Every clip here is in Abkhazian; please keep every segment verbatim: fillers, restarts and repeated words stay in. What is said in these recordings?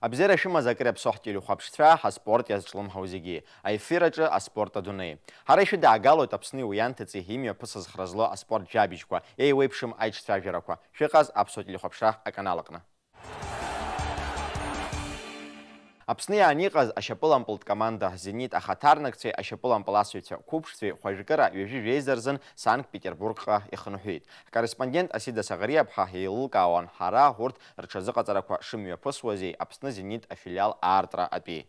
Абзиара шәымаз акыр иаԥсоу ҳтелехәаԥшцәа, ҳаспорт иазҿлымҳау зегьы. Аефир аҿы аспорт адунеи. Ҳара ишәыдаагалоит Аԥсни уи анҭыҵи имҩаԥысыз хра злоу аспорт жәабжьқәа, еиуеиԥшым аиҿцәажәарақәа. Шәыҟаз Аԥсуа телехәаԥшра аканал аҟны. Аԥсны иаан иҟаз ашьапылампылтә команда Зенит ахаҭарнакцәеи ашьапылампыласыҩцәа қәыԥшцәеи хәажәкыра ҩажәи жәеиза рзын Санкт-Петербургҟа ихынҳәит. Ҳкорреспондент Асида Саӷариаԥҳа еилылкаауан ҳара урҭ рҽазыҟаҵарақәа шымҩаԥысуази Аԥсны Зенит афилиал аартра атәи.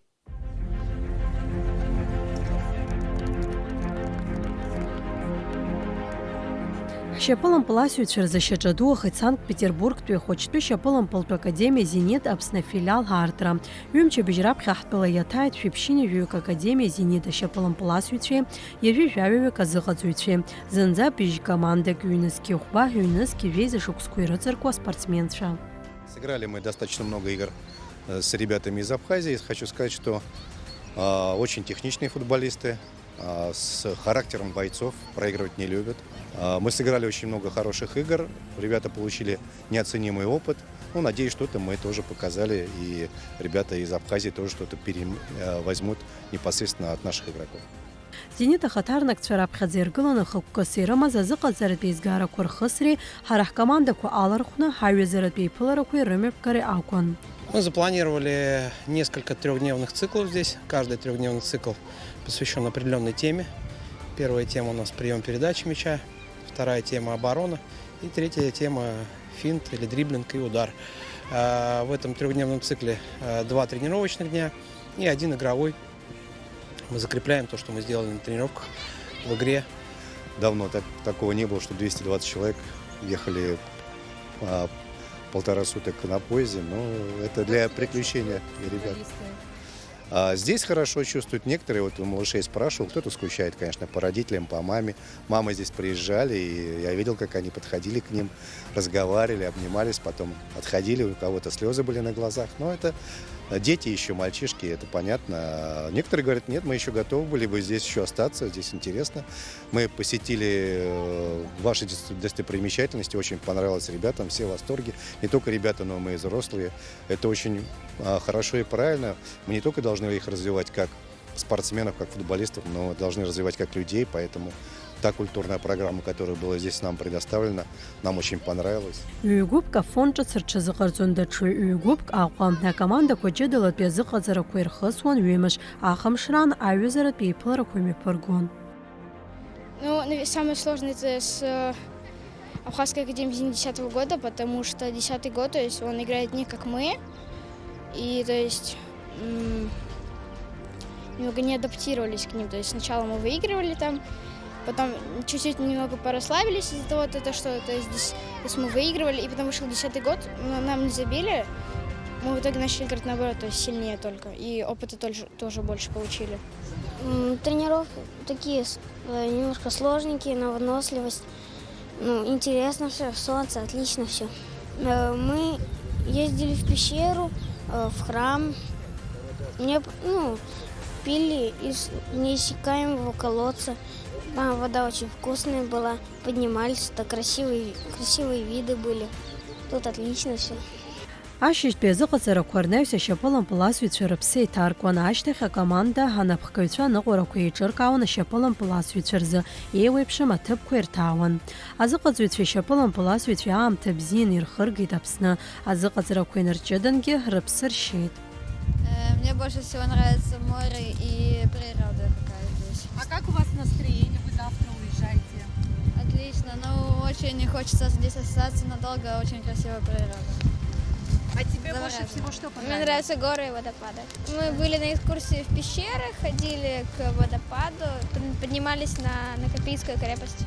Ҳшьапылампыласҩцәа рзы шьаҿа ду ахеит Санкт-Петербургтәи ахәыҷтәы шьапылампылтә академиа Зенит Аԥсны афилиал аартра. Ҩымчыбжь раԥхьа ҳтәыла иаҭааит шәиԥшьынҩажәаҩык академиа Зенит ашьапылампыласҩцәеи ҩажәи жәаҩаҩык азыҟаҵаҩцәеи, зынӡа быжь командак, ҩнызқьи хәба, ҩнызқьи жәеиза шықәсқәа ирыҵаркуа спортсменцәа. Сыграли мы достаточно много игр, э, с ребятами из Абхазии. Хочу сказать, что, а, очень техничные футболисты, а, с характером бойцов, проигрывать не любят. А, мы сыграли очень много хороших игр, ребята получили неоценимый опыт. Ну, надеюсь, что-то мы тоже показали, и ребята из Абхазии тоже что-то перем-, э, возьмут непосредственно от наших игроков. Зенит ахаҭарнакцәа раԥхьаӡа иргыланы хықәкыс ирымаз азыҟаҵаратә еизгарақәа рхысреи ҳара ҳкомандақәа алархәны ҳаҩызаратә еиԥыларақәеи рымҩаԥгареи акәын. Мы запланировали несколько трехдневных циклов здесь. Каждый трехдневный цикл посвящён определённой теме. Первая тема у нас приём передачи мяча, вторая тема оборона и третья тема финт или дриблинг и удар. А, в этом трехдневном цикле, а, два тренировочных дня и один игровой. Мы закрепляем то, что мы сделали на тренировках, в игре. Давно так, такого не было, что двести двадцать человек ехали, а, полтора суток на поезде. Но это для приключения для ребят. А здесь хорошо чувствуют некоторые. Вот у малышей спрашивал, кто-то скучает, конечно, по родителям, по маме. Мамы здесь приезжали, и я видел, как они подходили к ним, разговаривали, обнимались, потом отходили, у кого-то слёзы были на глазах. Но это, э, дети ещё, мальчишки, это понятно. А некоторые говорят: «Нет, мы ещё готовы были бы здесь ещё остаться, здесь интересно. Мы посетили, э, ваши дос-, достопримечательности, очень понравилось ребятам, все в восторге». Не только ребята, но и мы, взрослые. Это очень, а, хорошо и правильно. Мы не только должны их развивать как спортсменов, как футболистов, но должны развивать как людей, поэтому та культурная программа, которая была здесь нам предоставлена, нам очень понравилась. Ҩ-гәыԥк Афон ҿыц рҽазыҟарҵон, даҽа ҩ-гәыԥк Аҟәа. Акомандақәа ҷыдалатәи азыҟаҵарақәа ирхысуан ҩымш, ахымшраан аҩызаратә еиԥыларақәа мҩаԥыргон. Ну, наверное, самое сложное это с, э, Абхазской академией Зенит десятого года, потому что десятый год, то есть он играет не как мы, и, то есть, м, немного не адаптировались к ним. То есть сначала мы выигрывали там, потом чуть-чуть немного порасслабились из-за того, то, то, что, то есть, здесь, то есть мы выигрывали, и потом вышел десятый год, но нам не забили. Мы в итоге начали играть наоборот, то есть сильнее только, и опыта тоже, тоже больше получили. М, тренировки такие с-, э, немножко сложненькие, на выносливость. Ну, интересно всё, солнце, отлично всё. Э, мы ездили в пещеру, э, в храм. Мне п-, ну, пили из неиссякаемого колодца. Там вода очень вкусная была. Поднимались, так красивые, красивые виды были. Тут отлично всё. Ашьыжьтәи азыҟаҵарақәа рнаҩс ашьапылампыласҩцәа рыԥсы еиҭаркуан, ашьҭахь акоманда анапхгаҩцәа аныҟәарақәа еиҿыркаауан ашьапылампыласҩцәа рзы еиуеиԥшым аҭыԥқәа ирҭаауан. Азыҟаҵаҩцәеи ашьапылампыласҩцәеи аамҭа бзианы ирхыргеит Аԥсны, азыҟаҵарақәа инарҷыдангьы рыԥсы ршьеит. Э, мне больше всего нравится море и природа какая здесь. А как у вас настроение? Вы завтра уезжаете? Отлично, ну, очень не хочется здесь остаться надолго, очень красивая природа. А тебе больше Завораживает. Всего что понравилось? Мне нравятся горы и водопады. Мы были на экскурсии в пещеры, ходили к водопаду, под-, поднимались на Накопийскую крепость.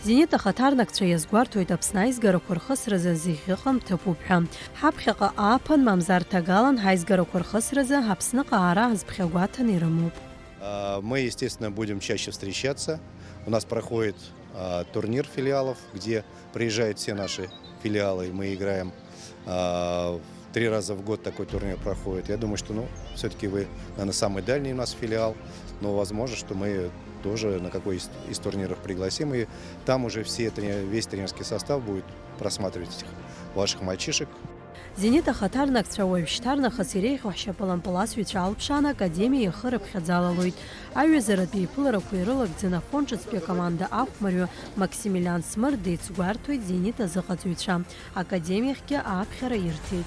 Зенит ахаҭарнакцәа иазгәарҭоит Аԥсны аизгарақәа рхысразы зегь ыҟам ҭыԥуп ҳәа. Ҳаԥхьаҟа ааԥын, мамзар ҭагалан ҳаизгарақәа рхысразы Аԥсныҟа аара азԥхьагәаҭаны ирымоуп. А, мы, естественно, будем чаще встречаться. У нас проходит, А, турнир филиалов, где приезжают все наши филиалы, и мы играем, а, три раза в год такой турнир проходит. Я думаю, что, ну, всё-таки вы, наверное, самый дальний у нас филиал, но возможно, что мы тоже на какой из, из турниров пригласим, и там уже все тренер-, весь тренерский состав будет просматривать этих ваших мальчишек. Зенит ахаҭарнакцәа уажәшьҭарнахыс иреиӷьу ҳшьапылампыласҩцәа алԥшаан академиа ихы рыԥхьаӡалалоит. Аҩызаратә еиԥыларақәа ирылагӡаны Афон ҿыцтәи акоманда ахәмарҩы Максимилиан Смыр деицгәарҭоит Зенит азыҟаҵаҩцәа, академиахьгьы ааԥхьара ирҭеит.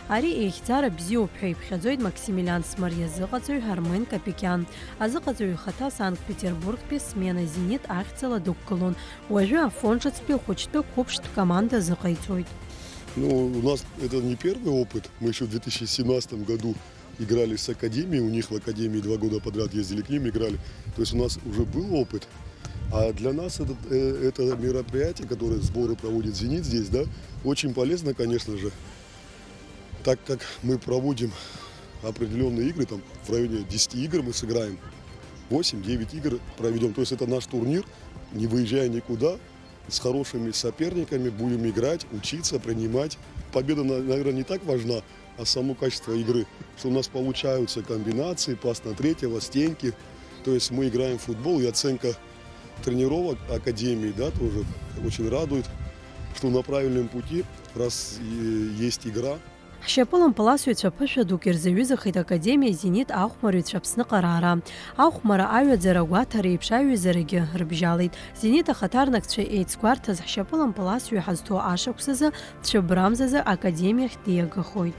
Ари еихьӡара бзиоуп ҳәа иԥхьаӡоит Максимилиан Смыр иазыҟаҵаҩ Армен Капикиан. Азыҟаҵаҩ ихаҭа Санкт-Петербургтәи смена Зенит ахьӡала дықәгылон, уажәы Афон ҿыцтәи ахәыҷтәы қәыԥштә команда азыҟаиҵоит. Ну, у нас это не первый опыт. Мы ещё в две тысячи семнадцатом году играли с академией. У них в академии два года подряд ездили к ним, играли. То есть у нас уже был опыт. А для нас это, э, это мероприятие, которое сборы проводит «Зенит» здесь, да, очень полезно, конечно же, так как мы проводим определённые игры, там в районе десяти игр мы сыграем, восемь-девять игр проведём. То есть это наш турнир, не выезжая никуда, с хорошими соперниками будем играть, учиться, принимать. Победа, на-, наверное, не так важна, а само качество игры, что у нас получаются комбинации, пас на третьего, стенки. То есть мы играем в футбол, и оценка тренировок академии, да, тоже очень радует, что на правильном пути, раз и есть игра. Ҳшьапылампыласҩцәа ԥышәа дук ирзаҩызахеит академиа «Зенит» ахәмарҩцәа Аԥсныҟа раара. Ахәмара, аҩаӡара, агәаҭара еиԥш аҩызарагьы рыбжьалеит. «Зенит» ахаҭарнакцәа еицгәарҭаз ҳшьапылампыласҩы ҳазҭоу ашықәсазы Цәыбрамзазы академиахь диагахоит.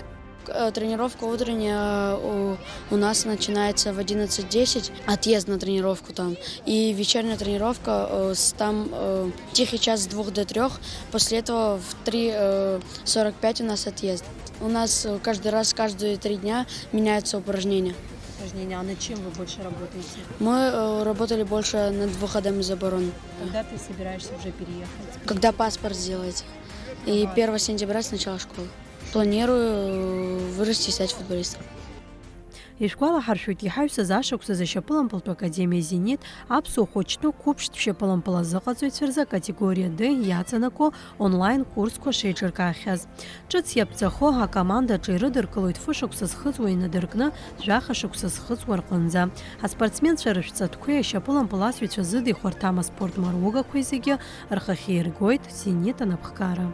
Э, тренировка утренняя, э, у, у нас начинается в одиннадцать десять, отъезд на тренировку там, и вечерняя тренировка, э, с, там, э, тихий час с двух до трёх, после этого в три, э, сорок пять у нас отъезд. У нас, э, каждый раз, каждые три дня меняются упражнения. Упражнения, а над чем вы больше работаете? Мы, э, работали больше над выходом из обороны. Когда ты собираешься уже переехать? Когда паспорт сделаете. И первого сентября с начала школы. Планирую вырасти и стать футболистом. Ишәгәалаҳаршәоит, иҳаҩсыз ашықәсазы ашьапылампылтә академиа «Зенит» аԥсуа хәыҷтәы қәыԥштә шьапылампыл азыҟаҵаҩцәа рзы акатегориа Д иаҵанакуа онлайн курсқәа шеиҿыркаахьаз. Ҿыц иаԥҵахо акомандаҿы ирыдыркылоит фышықәса зхыҵуа инадыркны жәаха шықәса зхыҵуа рҟынӡа. Аспортсменцәа рышәҵатәқәеи ашьапылампыласҩцәа зыдихәарҭам аспорт маругақәеи зегьы рхахьы иргоит «Зенит» анапхгара.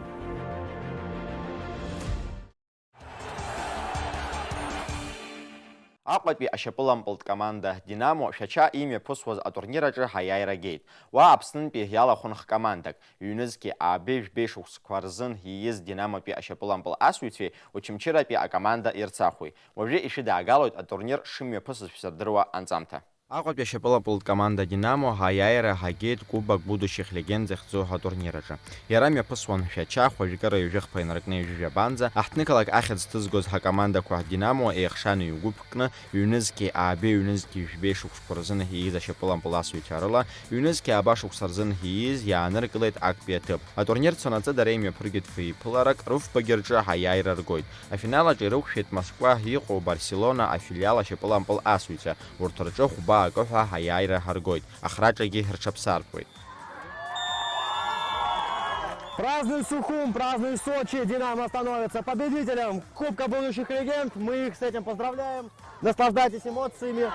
Аҟәатәи ашьапылампылтә команда «Динамо» Шәача имҩаԥысуаз атурнир аҿы аиааира геит. Уа Аԥснынтәи иалахәын х-командак, ҩнызқьи аабеи жәбеи шықәсқәа рзын ииз Динамотәи ашьапылампыл асыҩцәеи Очамчыратәи акоманда Ерцахәи. Уажәы ишәыдаагалоит атурнир шымҩаԥысыз шәзырдыруа анҵамҭа. Аҟәатәи ашьапылампылтә команда «Динамо» аиааира ҳагеит Кубок будущих легенд захьӡу атурнир аҿы. Иара мҩаԥысуан Шәача, хәажәкыра ҩажәи хԥа инаркны ҩажәи жәабанӡа, аҳҭнықалақь ахьӡ ҭызгоз ҳакомандақәа «Динамо» еихшан ҩ-гәыԥк кны, ҩнызқьи аабеи ҩнызқьи жәбеи шықәсқәа рзын ииз ашьапылампыл асыҩцәа рыла, ҩнызқьи ааба шықәса рзын ииз иааныркылеит актәи аҭыԥ. Атурнир цонаҵы дара имҩаԥыргеит феиԥыларак, рыфбагьы рҿы аиааира ргоит. Афинал аҿы ирықәшәеит Москва иҟоу Барселона афилиал ашьапылампыл асыҩцәа, урҭ рҿы хәба акы ҳәа аиааира ҳаргоит, ахраҿагьы рҽаԥсаркуеит. Празднуй Сухум, празднуй Сочи, Динамо становится победителем Кубка будущих легенд. Мы их с этим поздравляем. Наслаждайтесь эмоциями.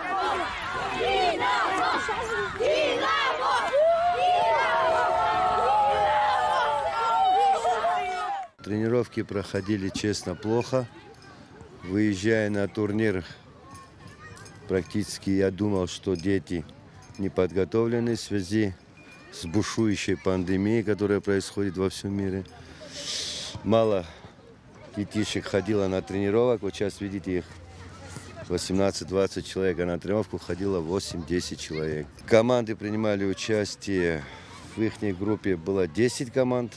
Тренировки проходили, честно, плохо. Выезжая на турнир, практически я думал, что дети не подготовлены в связи с бушующей пандемией, которая происходит во всем мире. Мало детишек ходило на тренировок. Вот сейчас видите их восемнадцать-двадцать человек, а на тренировку ходило восемь-десять человек. Команды принимали участие, в ихней группе было десять команд.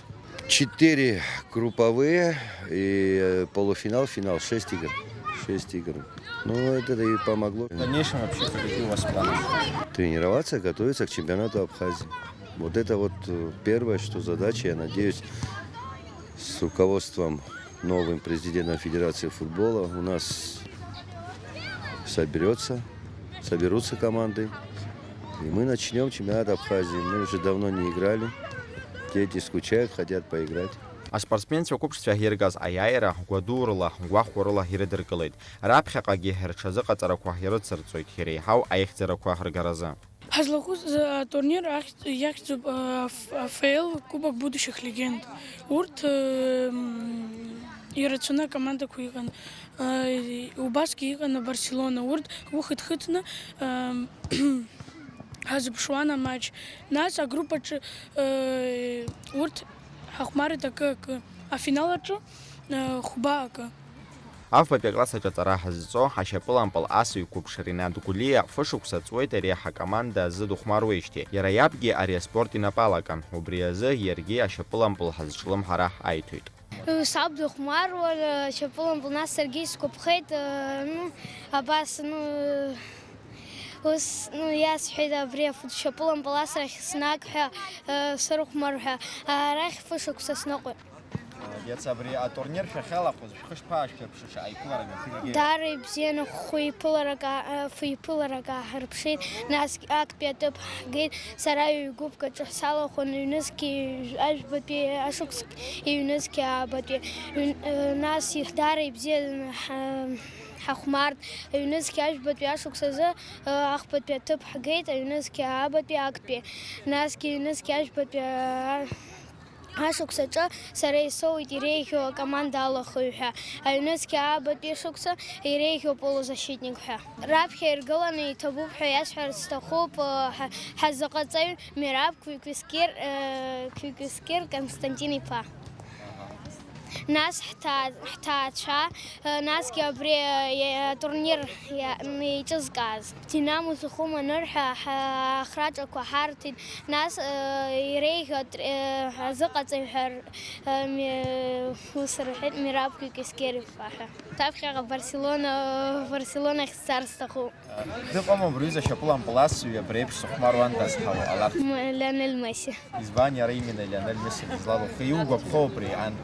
Четыре групповые и, э, полуфинал, финал, шесть игр. Шесть игр. Ну, это и помогло. В дальнейшем вообще какие у вас планы? Тренироваться, готовиться к чемпионату Абхазии. Вот это вот, э, первое, что задача, я надеюсь, с руководством, новым президентом Федерации футбола у нас соберётся, соберутся команды. И мы начнём чемпионат Абхазии. Мы уже давно не играли. Дети скучают, хотят поиграть. Аспортсменцәа қәыԥшцәа иргаз аиааира гәадурала, гәахәарыла ирыдыркылеит. Раԥхьаҟагьы рҽазыҟаҵарақәа ирыцырҵоит иреиҳау аихьӡарақәа ргаразы. Ҳазлахәыз атурнир ахьӡ-, иахьӡуп, а, Ф-, А Ф Л Кубок будущих легенд. Урҭ, м, ирацәаны акомандақәа иҟан. А, и-, убасгьы иҟан Барселона. Урҭ ҳгәы хыҭхыҭны, а, ҳазыԥшуан амач. Нас агруппаҿы, а, урҭ ҳахәмарит акы-акы. Афинал аҿы, а, хәба акы. Афбатәи акласс аҿы аҵара ҳазҵо ашьапылампыл асыҩ қәыԥш Ринат Гәлиа фышықәса ҵуеит ари ҳакоманда азы дыхәмаруеижьҭеи. Иара иабгьы ари аспорт инапы алакын. Убри азы иаргьы ашьапылампыл ҳазҿлымҳара аиҭоит. Саб дыхәмаруан ашьапылампыл, нас саргьы исгәаԥхеит, ну, абас, ну, ус, ну, иасҳәеит абри аф-, ашьапылампыл асрахь снаг ҳәа, сырхәмар ҳәа, арахь фышықәса сныҟәеит. Иацы абри атурнир шәахьалахәыз, шәхы шԥаашәырԥшыша, аиԥылара мҩаԥыргеит? Даара ибзианы, хәы-иԥыларак аа-, фы-иԥыларак ааҳарԥшит, насгь актәи аҭыԥ ҳгеит, сара ҩ-гәыԥк аҿы салахәын, ҩнызқьи жәаҩбатәи ашықәс, ҩнызқьи аабатәи, ҩн-, э, нас их-, даара ибзианы ҳа-, ҳахәмарт, ҩнызқьи жәаҩбатәи ашықәс азы, э, ахԥатәи аҭыԥ ҳгеит, ҩнызқьи аабатәи актәи, насгьы ҩнызқьи жәаҩбатәи, э, Ашықәс аҿы сара исоуит иреиӷьу акоманда алахыҩ ҳәа, аҩнызқьи аабатәи шықәса иреиӷьу полузащитник ҳәа. Раԥхьа иргыланы иҭабуп ҳәа иасҳәарц сҭахуп, ҳа-, ҳазыҟаҵаҩ Мераб Квиквискер, э, Квиквискер Константин-иԥа. Нас ҳҭаа-, ҳҭаацәа, э, насгьы абри, э, атурнир иа-, еиҿызкааз. Динамо зхәы маныр ҳәа ҳа-, ахраҿақәа ҳарҭеит, нас, э, иреиӷьу атр-, э, азыҟаҵаҩ ҳәа р-, э, ми-, ус рҳәеит Мераб Кикискер-иԥа ҳәа. Саԥхьаҟа Барселона, Барселонахь сцар сҭахуп. Дыҟоума абри аҩыза ашьапылампыл асыҩ абри еиԥш сыхәмаруандаз ҳәа уҟаларц? М-, Лионель Месси. Избан иара именно Лионель Месси дызлало? Иугәаԥхо убри ан?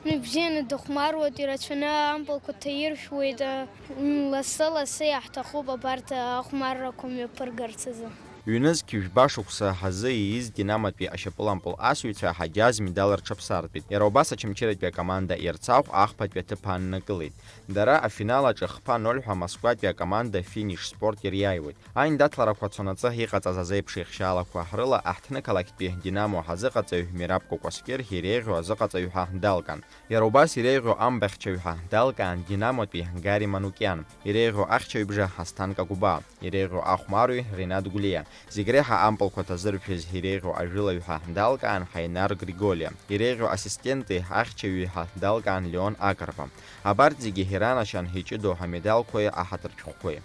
Ибзианы дыхәмаруеит, ирацәаны ампылқәа ҭаиршәуеит, э, М, лассы-лассы иаҳҭахуп абарҭ ахәмаррақәа мҩаԥыргарц азы. Ҩнызқь жәба шықәса ҳазы ииз Динаматәи ашьапылампыл асыҩцәа Ҳаџьаз медал рҽаԥсартәит. Иара убас Очамчыратәи акоманда Ерцахә ахԥатәи аҭыԥ ааннакылеит. Дара афинал аҿы хԥа ноль ҳәа Москватәи акоманда Финиш Спорт ириааиуеит. Аиндаҭларақәа цонаҵы иҟаҵаз азеиԥш еихшьаалақәа рыла аҳҭнықалақьтәи Динамо ҳазыҟаҵаҩ Мераб Кәакәасқьыр иреиӷьу азыҟаҵаҩ ҳәа далган. Иара убас иреиӷьу амбахьчаҩ ҳәа далкаан Динамотәи Гари Манукиан, иреиӷьу ахьчаҩбжа Ҳасҭан Кагәба, иреиӷьу ахәмарҩ Ринат Гәлиа, зегь реиҳа ампылқәа ҭазыршәыз иреиӷьу ажәылаҩ ҳәа далкаан Ҳаинар Григоли, иреиӷьу ассистенти ахьчаҩи ҳәа далкаан Леон Акрба. Абарҭ зегьы иранашьан иҷыдоу амедалқәеи аҳаҭыртә шәҟәқәеи.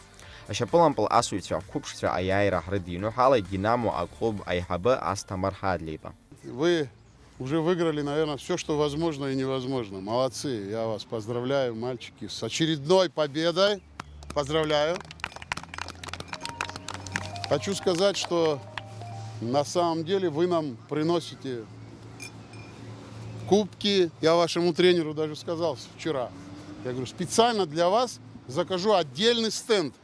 Ашьапылампыл асыҩцәа, қәыԥшцәа аиааира ҳрыдиныҳәалеит Динамо аклуб аиҳабы Асҭамыр Ҳадлеиба. Вы уже выиграли, наверное, всё, что возможно и невозможно. Молодцы, я вас поздравляю, мальчики, с очередной победой. Поздравляю. Хочу сказать, что на самом деле вы нам приносите кубки. Я вашему тренеру даже сказал вчера. Я говорю, специально для вас закажу отдельный стенд,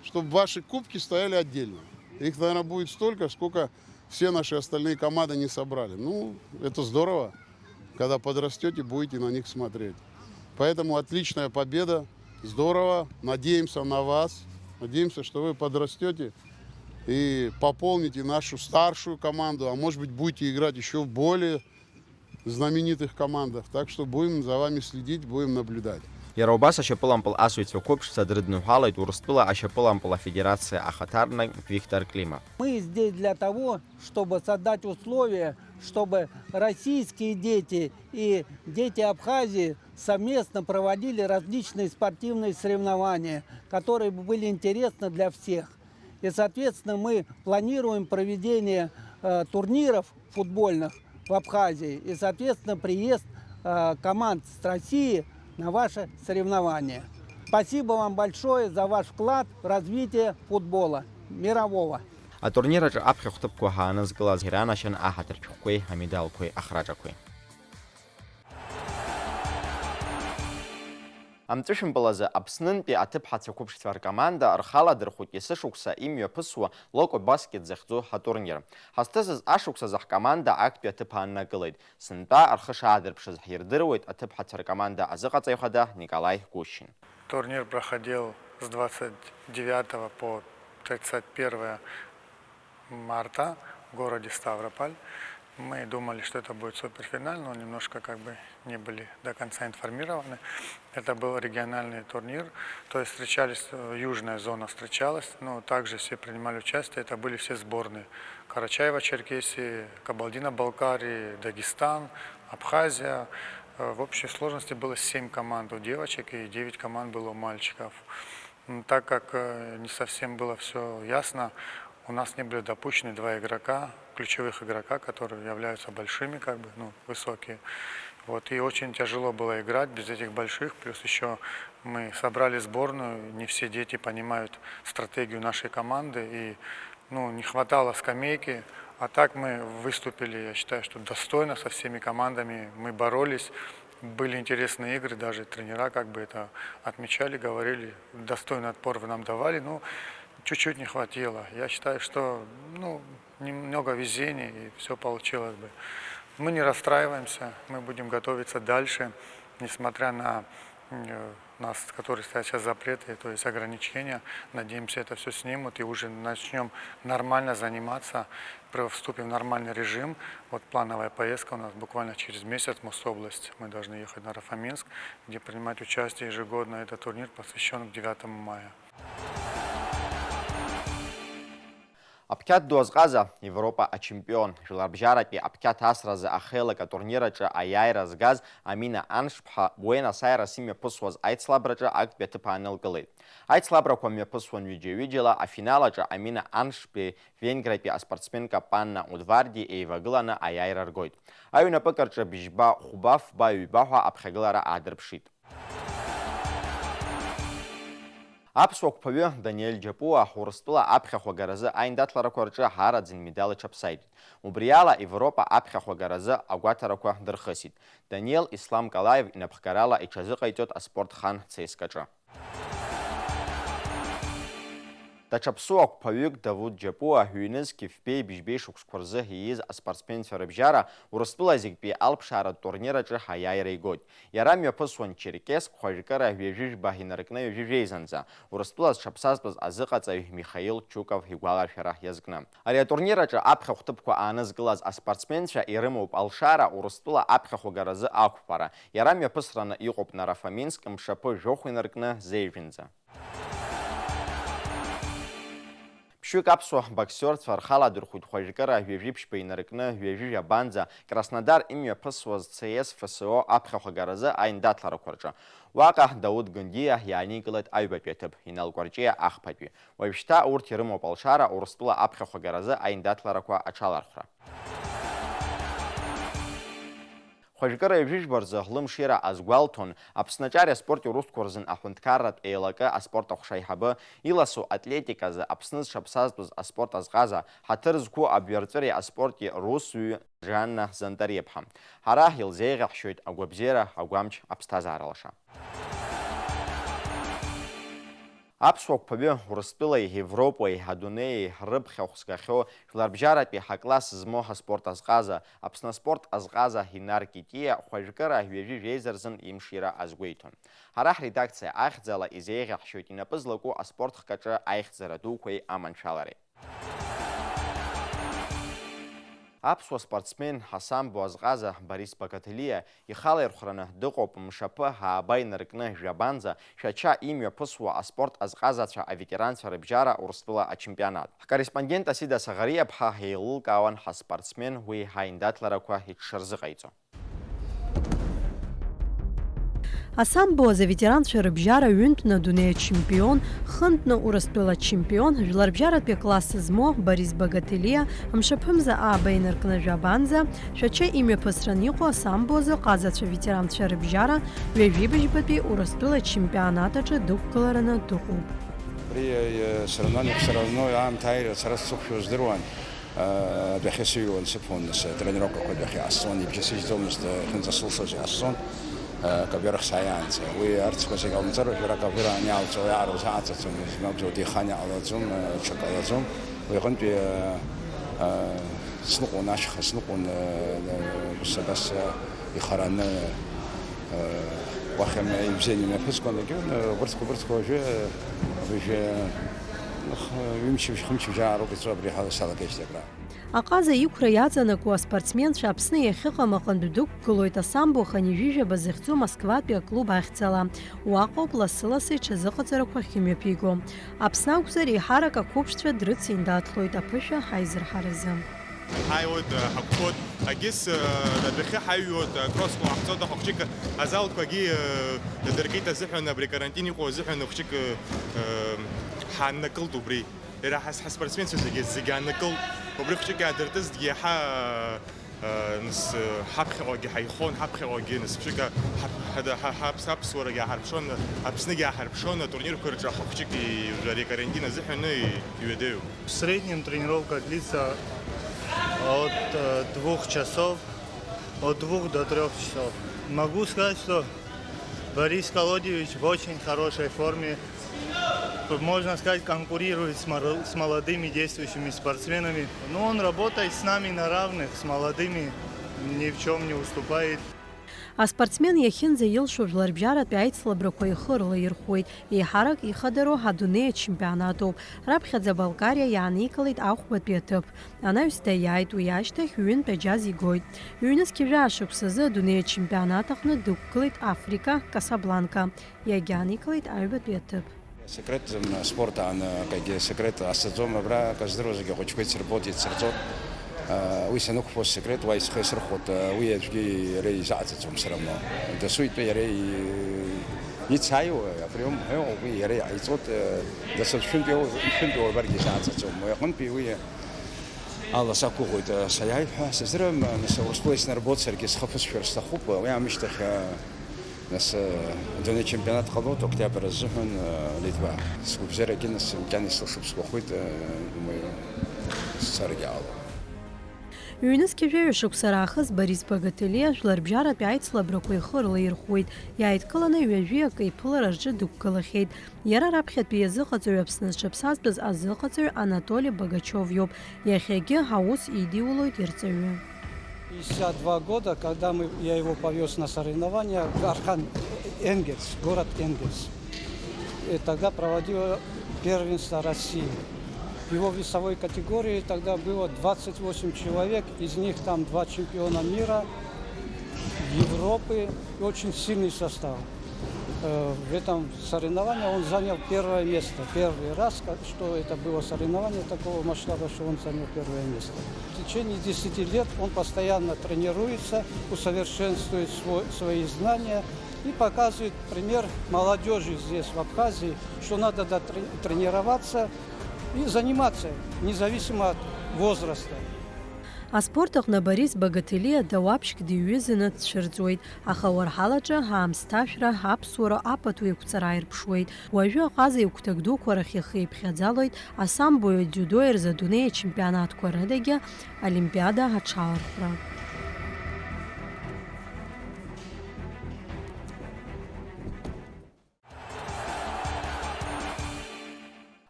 чтобы ваши кубки стояли отдельно. Их, наверное, будет столько, сколько все наши остальные команды не собрали. Ну, это здорово, когда подрастёте, будете на них смотреть. Поэтому отличная победа, здорово. Надеемся на вас. Надеемся, что вы подрастёте и пополните нашу старшую команду, а может быть, будете играть ещё в более знаменитых командах. Так что будем за вами следить, будем наблюдать. Иара убас ашьапылампыл асыҩцәа қәыԥшцәа дрыдныҳәалеит Урыстәыла ашьапылампыл афедерациа ахаҭарнак Виктор Климов. Мы здесь для того, чтобы создать условия, чтобы российские дети и дети Абхазии совместно проводили различные спортивные соревнования, которые бы были интересны для всех. И, соответственно, мы планируем проведение, э, турниров футбольных в Абхазии и, соответственно, приезд, э, команд с России на ваши соревнования. Спасибо вам большое за ваш вклад в развитие футбола мирового. Атурнир аҿы аԥхьа хәҭыԥқәа ҳаанызкылаз иранашьан аҳаҭыртә шәҟәқәеи амедалқәеи ахраҿақәеи. Амҵәышәымпыл азы Аԥснынтәи аҭыԥҳацәа қәыԥшцәа ркоманда рхала дырхәит есышықәса имҩаԥысуа Локо Баскет захьӡу ҳатурнир. Ҳазҭысыз ашықәс азы ҳкоманда актәи аҭыԥ ааннакылеит. Сынтәа рхы шаадырԥшыз ҳирдыруеит аҭыԥҳацәа ркоманда азыҟаҵаҩ хада Николаи Гущин. Турнир проходил с двадцать девятого по тридцать первое марта в городе Ставрополь. Мы думали, что это будет суперфинал, но немножко как бы не были до конца информированы. Это был региональный турнир, то есть встречались, э, южная зона встречалась, но также все принимали участие, это были все сборные. Карачаево-Черкесии, Кабардино-Балкарии, Дагестан, Абхазия. Э, в общей сложности было семь команд у девочек и девять команд было у мальчиков. М, так как, э, не совсем было всё ясно, у нас не были допущены два игрока, ключевых игрока, которые являются большими, как бы, ну, высокие. Вот, и очень тяжело было играть без этих больших, плюс ещё мы собрали сборную, не все дети понимают стратегию нашей команды, и, ну, не хватало скамейки, а так мы выступили, я считаю, что достойно со всеми командами, мы боролись, были интересные игры, даже тренера как бы это отмечали, говорили, достойный отпор вы нам давали, ну, чуть-чуть не хватило. Я считаю, что, ну, немного везения, и всё получилось бы. Мы не расстраиваемся, мы будем готовиться дальше, несмотря на, м, э, нас, которые стоят сейчас запреты, то есть ограничения. Надеемся, это всё снимут, и уже начнём нормально заниматься, при-, вступим в нормальный режим. Вот плановая поездка у нас буквально через месяц в Мособласть. Мы должны ехать на Рафаминск, где принимать участие ежегодно. Этот турнир посвящён к девятому мая. Аԥқьаҭ ду азҟаза, Европа ачемпион, жәларбжьаратәи аԥқьаҭ асразы ахеилак атурнир аҿы аиааира згаз Амина Аншԥҳа Буенос-Айрес имҩаԥысуаз аицлабраҿы актәи аҭыԥ аанылкылеит. Аицлабрақәа мҩаԥысуан ҩыџьа-ҩыџьала, афинал аҿы Амина Аншбеи Венгриатәи аспортсменка Панна Удварди еивагыланы аиааира ргоит. Аҩнапыкаҿы бжьба хәба-фба-ҩба ҳәа аԥхьагылара аадырԥшит. Аԥсуа қәԥаҩы Даниел Џьапуа Урыстәыла аԥхьахә агаразы аиндаҭларақәа рҿы ҳараӡын медал иҽаԥсаитәит. Убри ала Европа аԥхьахә агаразы агәаҭарақәа дырхысит. Даниел Ислам Калаев инапхгарала иҽазыҟаиҵоит аспорт хан ЦСКА-ҿы. Даҽа ԥсуа қәԥаҩык Давуд Џьапуа ҩнызқь фбеи бжьбеи шықәсқәа рзы ииз аспортсменцәа рыбжьара Урыстәыла зегьтәи алԥшааратә турнир аҿы ҳаиааира игоит. Иара мҩаԥысуан Черкесск хәажәкыра ҩажәи жәба инаркны ҩажәи жәеизанӡа, Урыстәыла зҽаԥсазтәыз азыҟаҵаҩ Михаил Чуков игәаларшәара иазкны. Ари атурнир аҿы аԥхьахә ҭыԥқәа аанызкылаз аспортсменцәа ирымоуп алшара Урыстәыла аԥхьахә агаразы ақәԥара. Иара мҩаԥысраны иҟоуп Нарафаминск мшаԥы жәохә инаркны зеижәынӡа. Ԥшьҩык аԥсуа боксиорцәа рхала дырхәит хәажәкыра ҩажәи ԥшьба инаркны ҩажәи жәабанӡа Краснодар имҩаԥысуаз Ц С Ф С О аԥхьахә агаразы аиндаҭларақәа рҿы. Уаҟа Дауд Гындиа иааникылеит аҩбатәи аҭыԥ, Инал Кәарҷиа ахԥатәи. Уажәшьҭа урҭ ирымоуп алшара Урыстәыла аԥхьахә агаразы аиндаҭларақәа аҽалархәра. Хәажәкыра ҩажәи жәба рзы лымшира азгәалҭон Аԥсны аҿари аспорти русқәа рзын аҳәынҭқарратә еилакы аспорт аҟәша аиҳабы, иласу атлетиказы Аԥсны зҽаԥсазтәыз аспорт азҟаза, ҳаҭыр зқәу абҩарҵәыреи аспорти русзуҩы Жанна Зантариаԥҳа. Ҳара илзеиӷьаҳшьоит агәабзиара, агәамч, аԥсҭазаара лаша. Аԥсуа қәԥаҩы Урыстәылеи Европеи адунеии рыԥхьахә згахьоу жәларбжьаратәи ҳакласс змоу ҳаспорт азҟаза, Аԥсны аспорт азҟаза Инар Китиа хәажәкыра ҩажәи жәеиза рзын имшира азгәеиҭон. Ҳара ҳредакциа ахьӡала изеиӷьаҳшьоит инапы злаку аспорт хкаҿы аихьӡара дуқәеи аманшәалареи. Аԥсуа спортсмен, асамбо азҟаза Борис Багателиа ихала ирхәраны дыҟоуп мшаԥы ааба инаркны жәабанӡа Шәача имҩаԥысуа аспорт азҟазацәа аветеранцәа рыбжьара Урыстәыла ачемпионат. Ҳкорреспондент Асида Саӷариаԥҳа еилылкаауан ҳаспортсмен уи ҳаиндаҭларақәа иҽшырзыҟаиҵо. Асамбо азы аветеранцәа рыбжьара ҩынтәны адунеи ачемпион, хынтәны Урыстәыла ачемпион, жәларбжьаратәи акласс змоу Борис Багателиа, мшаԥымза ааба инаркны жәабанӡа, Шәача имҩаԥысран иҟоу асамбо азы ҟазацәа ветеранцәа рыбжьара ҩажәи быжьбатәи Урыстәыла ачемпионат аҿы дықәгылараны дыҟоуп. Абри, э, соревнованиеқәа, соревнованиа аамҭа ааира сара сзықәшәо здыруан. Э, адәахьы сыҩуан, сыԥон, нас, э, тренировкақәа адәахьы иҟасҵон, ибжьы сыжьӡомызт, э, иахьынӡасылсуаз иҟасҵон. Акавер ахь сааиаанӡа. Уи арҭқәа зегь ҟалымҵар, уажәы акавер аан иаалҵуа иаару заҵаӡом, измамзу диханы иҟалаӡом, ҽак ҟалаӡом. Уи аҟынтәи, а, а, сныҟәон ашьха, сныҟәон, а, а, ус абас, а, ихараны, а, уахь ам-, ибзианы имҩаԥысгон, егьи, а, убырҭқәа, убырҭқәа уажәы, уажәы, х-, ҩымчыбжь, хымчыбжь аароуп иҵуа абри ҳәа салагеижьҭеи абра. Аҟаза иқәра иаҵанакуа аспортсменцәа Аԥсны иахьыҟам аҟынтә дықәгылоит асамбо хынҩажәижәаба захьӡу Москватәи аклуб ахьӡала. Уаҟоуп лассы-лассы иҽазыҟаҵарақәа ахьымҩаԥиго. Аԥсны акәзар, еиҳарак ақәыԥшцәа дрыциндаҭлоит аԥышәа аизырҳаразы. Ҳаиуеит, ҳақәԥоит, агьыс, адәахьы ҳаҩуеит, акросс ҟаҳҵоит, аха хәҷык азалқәагьы, дыркит азыҳәан, абри карантин иҟоу азыҳәан хәҷык, ҳааннакылт убри. Иара ҳас-, ҳаспортсменцәа зегьы, зегьы ааннакылт. Убри хәҷык иаадыртызҭгьы иаҳа, а, нас, а, ҳаԥхьаҟагьы ҳаихон, ҳаԥхьаҟагьы, нас, хәҷык, а, ҳаԥ-, ҳада-, ҳа-, ҳаԥс-, аԥсуарагьы ааҳарԥшуан, Аԥсныгьы ааҳарԥшуан, атурнирқәа рҿы, аха хәҷык и-, ари акарантин азыҳәаны и-, иҩадаҩуп. В среднем тренировка длится от, э, двух часов, от двух до трёх часов. Могу сказать, что Борис Колодьевич в очень хорошей форме. Можно сказать, конкурирует с мор-, с молодыми действующими спортсменами. Но он работает с нами на равных, с молодыми, ни в чём не уступает. Аспортсмен иахьынӡаилшо жәларбжьаратәи аицлабрақәа ихы рлаирхәуеит, еиҳарак ихадароу адунеи ачемпионатуп. Раԥхьаӡа Балкариа иааникылеит ахәбатәи аҭыԥ. Анаҩс даиааит, уи ашьҭахь ҩынтә аџьаз игоит. Ҩнызқьи жәаа шықәсазы адунеи ачемпионат аҟны дықәгылеит Африка, Касабланка. Иагьааникылеит аҩбатәи аҭыԥ. Секрет, м, спорт аан, акгьы секрет ҟасҵаӡом, абра акы здыруа зегьы ахәыҷқәа ицырбоит, ицырҵоит. А, уи санықәԥо секрет, уа исхы исырхәоит, а, уи аӡәгьы иара изаҟаҵаӡом сара мно. Дасу итәы иара и-, ицааиуа, априом ҳәа уи иара иҟаиҵоит, а, дасу шәынтә иоу-, шәынтә уарбаргьы изаҟаҵаӡом. Уи аҟынтәи уи ала сақәгәыӷуеит, а, саиааи ҳәа, сыздырам, а, нас Урыстәыла иснарбоит, саргьы схы ԥысшәар сҭахуп, а, уи аамышьҭахь, а, Нас, э, адунеи ачемпионат ҟалоит октиабр азыҳәан, э, Литва. Сгәабзиарагьы нас макьана исылшап сгәахәит, э, думаю, сцаргьы ҟалоит. Ҩнызқьи жәаҩа шықәса раахыс Борис Багателиа жәларбжьаратәи аицлабрақәа ихы рлаирхәуеит, иааидкыланы ҩажәи акы иԥылара рҿы дықәгылахьеит. Иара раԥхьатәи иазыҟаҵаҩ Аԥсны зҽаԥсазтәыз азыҟаҵаҩ Анатоли Богачев иоуп. Иахьагьы аус идиулоит ирҵаҩы. Пятьдесят два года, когда мы, я его повез на соревнования в Архан, Энгельс, город Энгельс. И тогда проводило первенство России. В его весовой категории тогда было двадцать восемь человек, из них там два чемпиона мира, Европы и очень сильный состав. Э, в этом соревновании он занял первое место. Первый раз, ка-, что это было соревнование такого масштаба, что он занял первое место. В течение десяти лет он постоянно тренируется, усовершенствует сво-, свои знания и показывает пример молодёжи здесь, в Абхазии, что надо дотре-, тренироваться и заниматься, независимо от возраста. Аспорт аҟны Борис Багателиа дауаԥшьк диҩызаны дцәырҵуеит, аха ауарҳалаҿы аамсҭашәра, аԥсуара апату еиқәҵара аирԥшуеит. Уажәы аҟаза игәҭак дуқәа рахь ихы иԥхьаӡалоит асамбои адиудои рзы адунеи ачемпионатқәа рыдагьы Олимпиада аҽалархәра.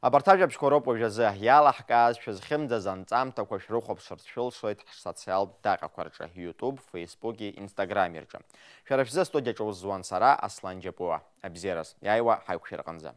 Абарҭ ажәабжьқәа роуп уажәазы иалаҳкааз, шәызхьымӡаз анҵамҭақәа шәрыхәаԥшырц шәылшоит ҳсоциалтә даҟьақәа рҿы, YouTube, Facebook-и, Instagram-и рҿы. Шәара шәзы астудиаҿы аус зуан сара, Аслан Џьапуа. Абзиараз, иааиуа ҳаиқәшәа рҟынӡа.